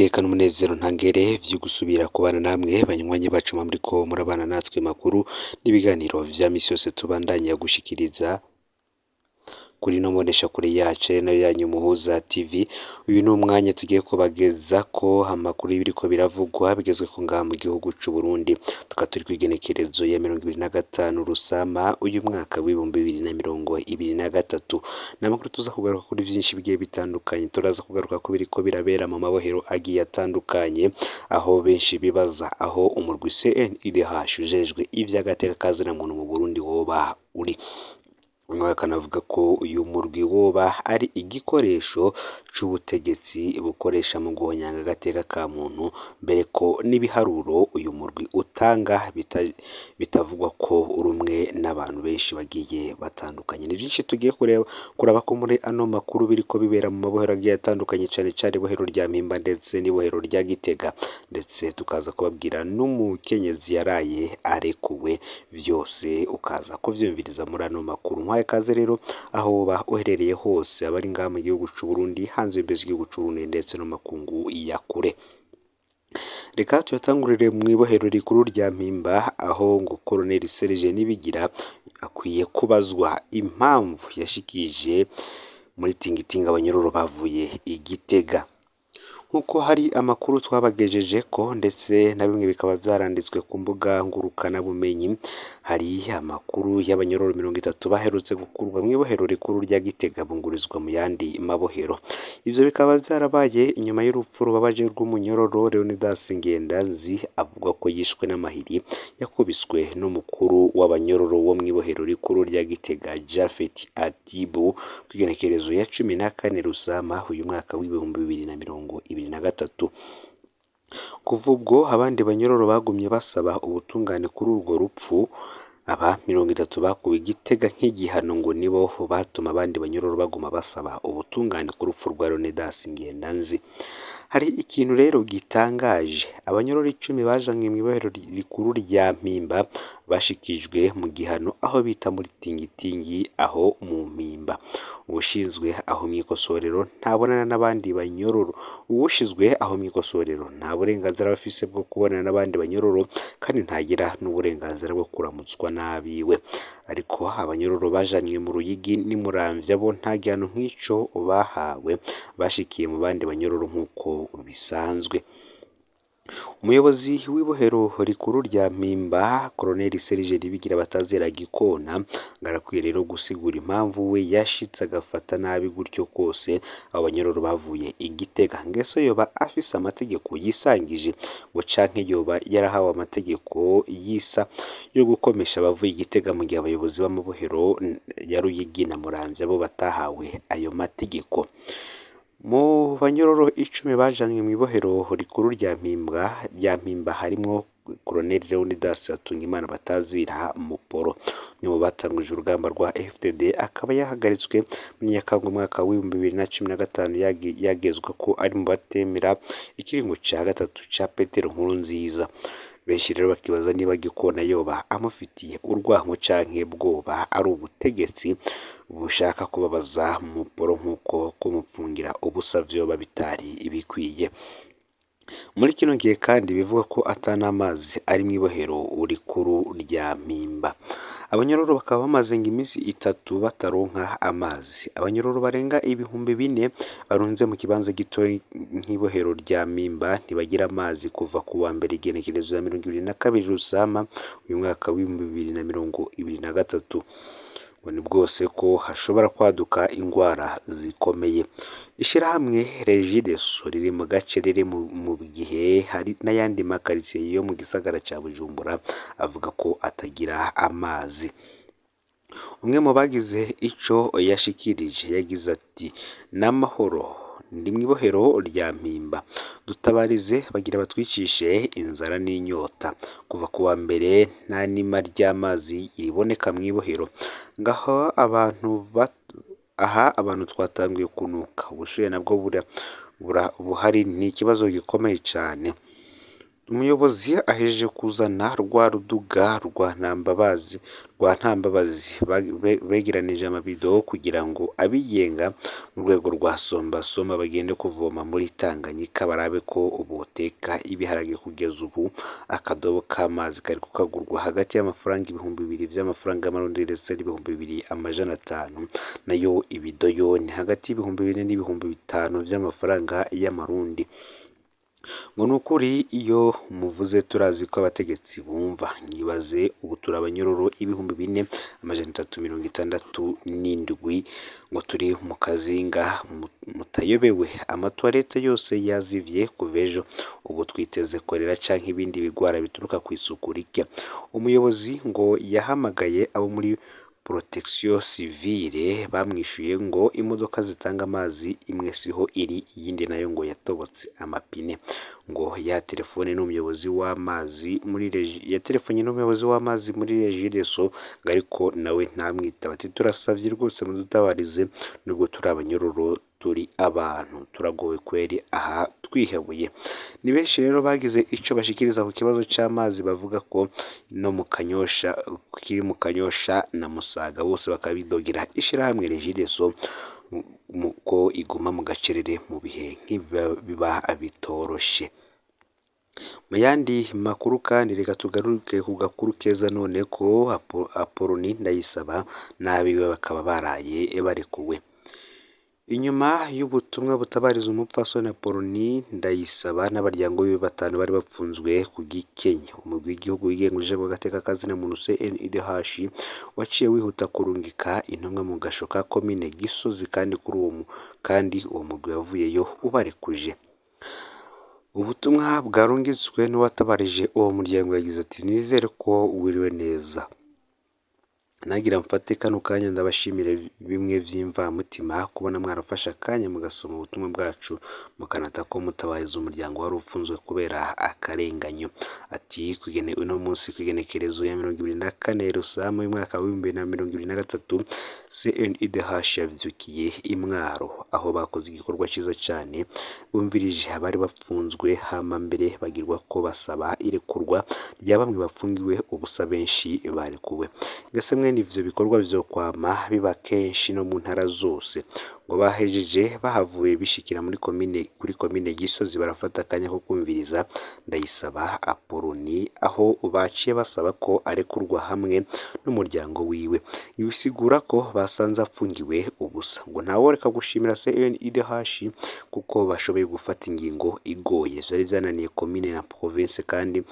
Niteka n'umunezero ntangere vyo gusubira kubana namwe banywanyi bacu muriko murabana natwe makuru n'ibiganiro vya misi yose tubandanya gushikiriza kuri ino mboneshakure yacu ari nayo yanyu Muhuza TV. Uyu ni umwanya tugiye kubagezako amakuru y'ibiriko biravugwa bigezweko ngaha mu gihugu c'Uburundi. Tukaba turi kw'igenekerezo ya 25 Rusama uyu mwaka w'2023. Ni amakuru tuza kugaruka kuri vyinshi bigiye bitandukanye, turaza kugaruka ku biriko birabera mu mabohero agiye atandukanye, aho benshi bibaza aho umurwi CNIDH ujejwe ivy'agateka ka zina muntu mu Burundi woba uri. Bamwe bakanavuga ko uyu murwi woba ari igikoresho c'ubutegetsi bukoresha mu guhonyanga agateka ka muntu, mbere ko n'ibiharuro uyu murwi utanga bitavugwa ko rumwe n'abantu benshi bagiye batandukanye. Ni vyinshi tugiye kuraba ko muri ano makuru biriko bibera mu mabohero agiye atandukanye, cane cane ibohero rya Mpimba ndetse n'ibohero rya Gitega, ndetse tukaza kubabwira n'umukenyezi yaraye arekuwe, vyose ukaza kuvyumviriza muri ano makuru. Mpaye ikaze rero aho woba uherereye hose, abari ngaha mu gihugu c'Uburundi, hanze y'imbibe z'igihugu c'Uburundi ndetse no mu makungu ya kure. Reka tuyatangurire mw'ibohero rikuru rya Mpimba, aho ngo Colonel Serge Nibigira akwiye kubazwa impamvu yashikije muri tingitingi abanyororo bavuye i Gitega. Nk'uko hari amakuru twabagejejeko ndetse na bimwe bikaba vyaranditswe ku mbuga ngurukanabumenyi, hari amakuru y'abanyororo 30 baherutse gukurwa mw'ibohero rikuru rya Gitega bungurizwa mu yandi mabohero. Ivyo bikaba vyarabaye inyuma y'urupfu rubabaje rw'umunyororo Leonidas Ngendanzi, avuga ko yishwe n'amahiri yakubiswe n'umukuru w'abanyororo wo mw'ibohero rikuru rya Gitega Japhet Atibu kw'igenekerezo ya 14 Rusama uyu mwaka w'2023. Kuva ubwo abandi banyororo bagumye basaba ubutungane kuri urwo rupfu. Aba 30 bakuwe i Gitega nk'igihano ngo nibo batuma abandi banyororo baguma basaba ubutungane ku rupfu rwa Leonidas Ngendanzi. Hari ikintu rero gitangaje, abanyororo 10 bajanywe mw'ibohero rikuru rya Mpimba bashikijwe mu gihano aho bita muri tingitingi aho mu Mpimba. Uwushinzwe aho mw'ikosorero ntabonana n'abandi banyororo, uwushizwe aho mw'ikosorero nta burenganzira aba afise bwo kubonana n'abandi banyororo kandi ntagira n'uburenganzira bwo kuramutswa n'abiwe. Ariko abanyororo bajanywe mu Ruyigi n'i Muramvya bo nta gihano nk'ico bahawe, bashikiye mu bandi banyororo nk'uko bisanzwe. Umuyobozi w'ibohero rikuru rya Mpimba Colonel Serge Nibigira batazira Gikona ngo arakwiye rero gusigura impamvu we yashitse agafata nabi gutyo kose abo banyororo bavuye i Gitega. Ngeso yoba afise amategeko yisangije ngo canke yoba yarahawe amategeko yisa yo gukomesha abavuye i Gitega, mu gihe abayobozi b'amabohero ya Ruyigi na Muramvya bo batahawe ayo mategeko. Mu banyororo 10 bajanywe mw'ibohero rikuru rya Mpimba harimwo Colonel Leonidas Hatungimana batazira Muporo, umwe mu batanguje urugamba rwa FDD, akaba yahagaritswe muri Nyakanga umwaka w'2015 yagezwa ko ari mu batemera ikiringo ca gatatu ca Petero Nkurunziza. Benshi rero bakibaza niba Gikona yoba amufitiye urwanko canke bwoba ari ubutegetsi bushaka kubabaza Muporo nk'uko kumupfungira ubusa vyoba bitari bikwiye. Muri kino gihe kandi bivugwa ko ata n'amazi ari mw'ibohero rikuru rya Mpimba. Abanyororo bakaba bamaze ngo iminsi 3 bataronka amazi. Abanyororo barenga 4000 barunze mu kibanza gito nk'ibohero rya Mpimba ntibagira amazi kuva ku wa mbere igenekerezo ya 22 Rusama uyu mwaka w'2023. Ngo ni bwose ko hashobora kwaduka ingwara zikomeye. Ishirahamwe Regideso riri mu gace riri mu gihe hari n'ayandi makaritsiye yo mu gisagara ca Bujumbura avuga ko atagira amazi. Umwe mu bagize ico yashikirije yagize ati: "N'amahoro ndi mw'ibohero rya Mpimba, dutabarize bagira batwicishe inzara n'inyota. Kuva ku wa mbere nta nima ry'amazi riboneka mw'ibohero. Ngaho abantu aha abantu twatanguye kunuka, ubushuhe nabwo buhari ni ikibazo gikomeye cane. Umuyobozi ahejeje kuzana rwa ruduga rwa Ntambabazi begeranije amabido kugira ngo abigenga mu rwego rwa Somba Somba bagende kuvoma muri Tanganyika barabe ko boteka ibiharage. Kugeza ubu akadobo k'amazi kariko kagurwa hagati y'amafaranga 2000 vy'amafaranga y'amarundi ndetse n'2500, nayo ibido yo ni hagati y'4000 n'5000 vy'amafaranga y'amarundi. Ngo nukuri iyo muvuze turazi ko abategetsi bumva. Nyibaze ubu turi abanyororo 4367 ngo turi mu kazinga mutayobewe, amatuwarete yose yazivye kuva ejo, ubu twiteze korera canke ibindi bigwara bituruka kw'isuku rike. Umuyobozi ngo yahamagaye abo muri Protection Civile bamwishuye ngo imodoka zitanga amazi imwe siho iri, iyindi nayo ngo yatobotse amapine. Ngo yaterefone n'umuyobozi w'amazi muri yaterefonnye n'umuyobozi w'amazi muri Regideso ngo ariko nawe ntamwitaba. Ati turasavye rwose mudutabarize nubwo turi abanyororo turi abantu turagowe kweri aha twihebuye. Ni benshi rero bagize ico bashikiriza ku kibazo c'amazi bavuga ko no mu Kanyosha kiri mu Kanyosha na Musaga, bose bakaba bidogera ishirahamwe Regideso ko iguma mu gacerere mu bihe nk'ibi biba bitoroshe. Mu yandi makuru kandi reka tugaruke ku gakuru keza none ko Apoloni Ndayisaba n'abiwe bakaba baraye barekuwe. Inyuma y'ubutumwa butabariza umupfasoni Apoloni Ndayisaba n'abaryango biwe batanu bari bapfunzwe ku Gikenye, umugwi w'igihugu wigenga ujejwe agateka kazina muntu CNIDH waciye wihuta kurungika intumwa mu gasho ka komine Gisozi, kandi kuri uwo kandi uwo mugwi wavuyeyo ubarekuje. Ubutumwa bwarungitswe n'uwatabarije uwo muryango yagize ati nizere ko wiriwe neza. Nagira mfate kano kanya ndabashimire bimwe vy'imvamutima kubona mwarafashe akanya mugasoma ubutumwa bwacu mukanata ko mutabariza umuryango wari ufunzwe kubera akarenganyo. Ati uno munsi kw'igenekerezo ya 24 Rusama y'umwaka w'2023 CNIDH yavyukiye i Mwaro aho bakoze igikorwa ciza cane, bumvirije abari bapfunzwe hama mbere bagirwa ko basaba irekurwa rya bamwe bapfungiwe ubusa benshi barekuwe. Ngese mwene ivyo bikorwa vyokwama biba kenshi no mu ntara zose. Ngo bahejeje bahavuye bishikira muri komine kuri komine Gisozi barafata akanya ko kumviriza Ndayisaba Apoloni aho baciye basaba ko arekurwa hamwe n'umuryango wiwe. Bisigura ko basanze apfungiwe ubusa. Ngo ntaworeka gushimira CNIDH kuko bashoboye gufata ingingo igoye vyari vyananiye komine na province, kandi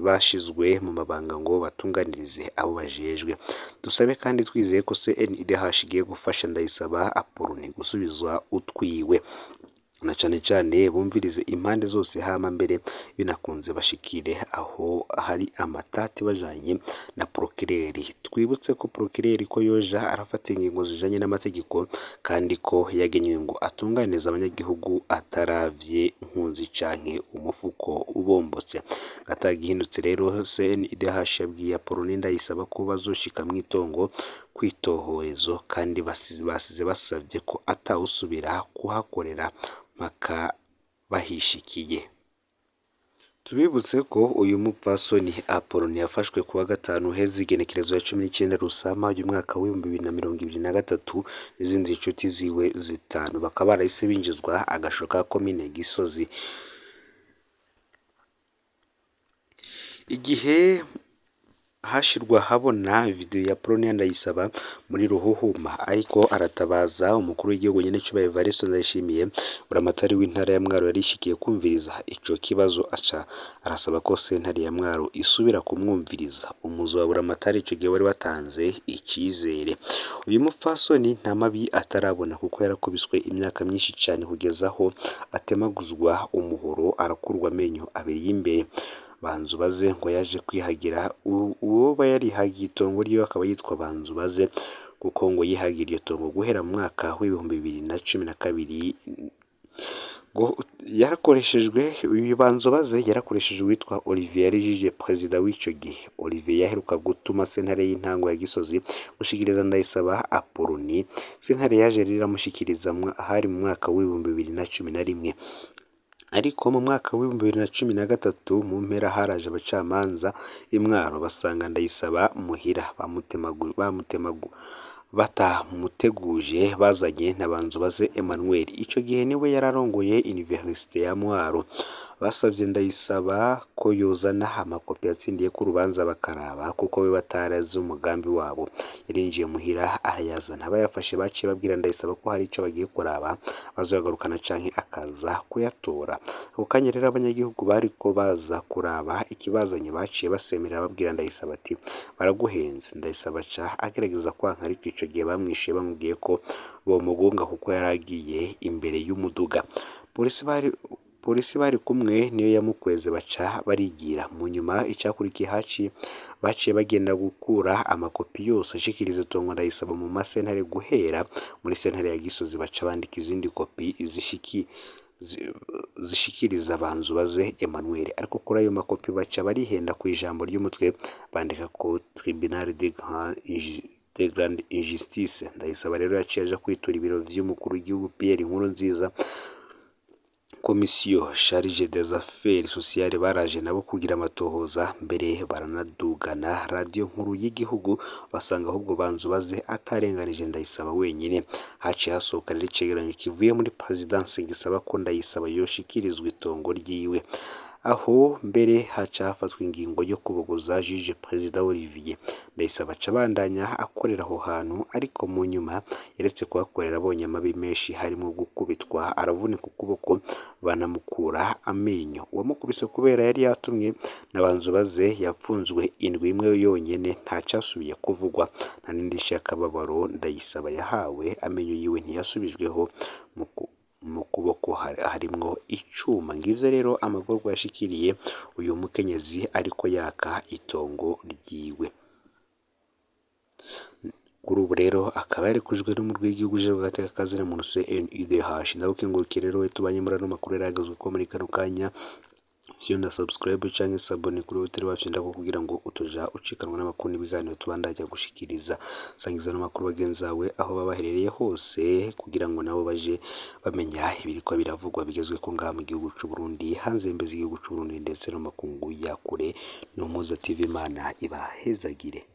bashizwe mu mabanga ngo batunganirize abo bajejwe. Dusabe kandi twizeye ko CNIDH igiye gufasha Ndayisaba Apoloni gusubizwa utwiwe, na cane cane bumvirize impande zose hama mbere binakunze bashikire aho hari amatati bajanye na prokireri. Twibutse ko prokireri ko yoja arafata ingingo zijanye n'amategeko kandi ko yagenywe ngo atunganirize abanyagihugu ataravye nkunzi canke umufuko ubombotse. Atagihindutse rero CNIDH yabwiye Apoloni Ndayisaba ko bazoshika mw'itongo kwitohorezo, kandi basize basavye ko atawusubira kuhakorera mpaka bahishikiye. Tubibutse ko uyu mupfasoni Apoloni yafashwe kuwa gatanu uheze igenekerezo ya 19 Rusama y'umwaka w'2023 n'izindi nshuti ziwe zitanu, bakaba barahise binjizwa agasho ka komine Gisozi. Igihe hashirwa habona video ya Apoloni Ndayisaba muri Ruhuhuma ariko aratabaza umukuru w'igihugu nyenecubahiro Evariste Ndayishimiye, buramatari w'intara ya Mwaro yarishikiye kumviriza ico kibazo aca arasaba ko sentare ya Mwaro isubira kumwumviriza. Umuzo wa buramatari ico gihe wari watanze icizere. Uyu mupfasoni nta mabi atarabona kuko yarakubiswe imyaka myinshi cane kugeza aho atemaguzwa umuhoro arakurwa amenyo abiri y'imbere. Banzubaze ngo yaje kwihagira uwoba yarihagiye itongo ryiwe akaba yitwa Banzubaze, kuko ngo yihagiye iryo tongo guhera mu mwaka w'2012. Ngo yarakoreshejwe uyu Banzubaze yarakoreshejwe uwitwa Olivier Yarijije perezida w'ico gihe. Olivier yaheruka gutuma sentare y'intango ya Gisozi gushikiriza Ndayisaba Apoloni. Sentare yaje rero iramushikiriza hari mu mwaka w'2011. Ariko mu mwaka w'2013 mu mpera haraje abacamanza i Mwaro basanga Ndayisaba muhira batamuteguje, bazanye na Banzubaze Emmanuel. Ico gihe niwe yararongoye Universite ya Mwaro. Basavye Ndayisaba ko yozana amakopi yatsindiyeko urubanza bakaraba, kuko we batarazi umugambi wabo. Yarinjiye muhira arayazana, bayafashe baciye babwira Ndayisaba ko hari ico bagiye kuraba bazoyagarukana canke akaza kuyatora. Ako kanya rero abanyagihugu bariko baza kuraba ikibazanye baciye basemerera babwira Ndayisaba ati baraguhenze. Ndayisaba aca agerageza kwanka, ariko ico gihe bamwishuye bamubwiye ko bomugunga kuko yari agiye imbere y'umuduga. Polisi bari kumwe niyo yamukweze baca barigira. Mu nyuma icakurikiye baciye bagenda gukura amakopi yose ashikiriza itongo Ndayisaba mu masentare, guhera muri sentare ya Gisozi baca bandika izindi kopi zishikiriza Banzubaze Emmanuel. Ariko kuri ayo makopi baca barihenda kw'ijambo ry'umutwe bandika ko Tribunal de Grande Injustice. Ndayisaba rero yaciye aja kwitura ibiro vy'umukuru w'igihugu Pierre Nkurunziza. Komisiyo Charge des Affaires Sociales baraje nabo kugira amatohoza, mbere baranadugana radiyo nkuru y'igihugu basanga ahubwo Banzubaze atarenganije Ndayisaba wenyine. Haciye hasohoka rero icegeranyo kivuye muri Perezidansi gisaba ko Ndayisaba yoshikirizwa itongo ryiwe. Aho mbere haca hafatwa ingingo yo kubogoza Juge Perezida Olivier. Ndayisaba aca abandanya akorera aho hantu, ariko mu nyuma yaretse kuhakorera abonye amabi menshi harimwo gukubitwa aravunika ukuboko banamukura amenyo. Uwamukubise kubera yari yatumwe na Banzubaze yapfunzwe indwi imwe yonyene, ntacasubiye kuvugwa. Nta n'indishyi y'akababaro Ndayisaba yahawe, amenyo yiwe ntiyasubijweho, mu kuboko harimwo icuma. Ngivyo rero amagorwa yashikiriye uyu mukenyezi ariko yaka itongo ryiwe. Kuri ubu rero akaba yarekujwe n'umurwi w'igihugu ujejwe agateka kazina muntu CNIDH. Ndagukengurukiye rero we tubanye muri ano makuru yaragezwe ko muri kano kanya. Fyonda subscribe canke sabone kuri hoteli wacu ndako kugira ngo utoja ucikanwa n'amakuru n'ibiganiro tubandanya gushikiriza. Sangiza n'amakuru bagenzi bawe aho baba baherereye hose kugira ngo nabo baje bamenya ibiriko biravugwa bigezweko ngaha mu gihugu c'u Burundi, hanze y'imbibe z'igihugu c'u Burundi ndetse no mu makungu ya kure. N'Umuhuza TV, Imana ibahezagire.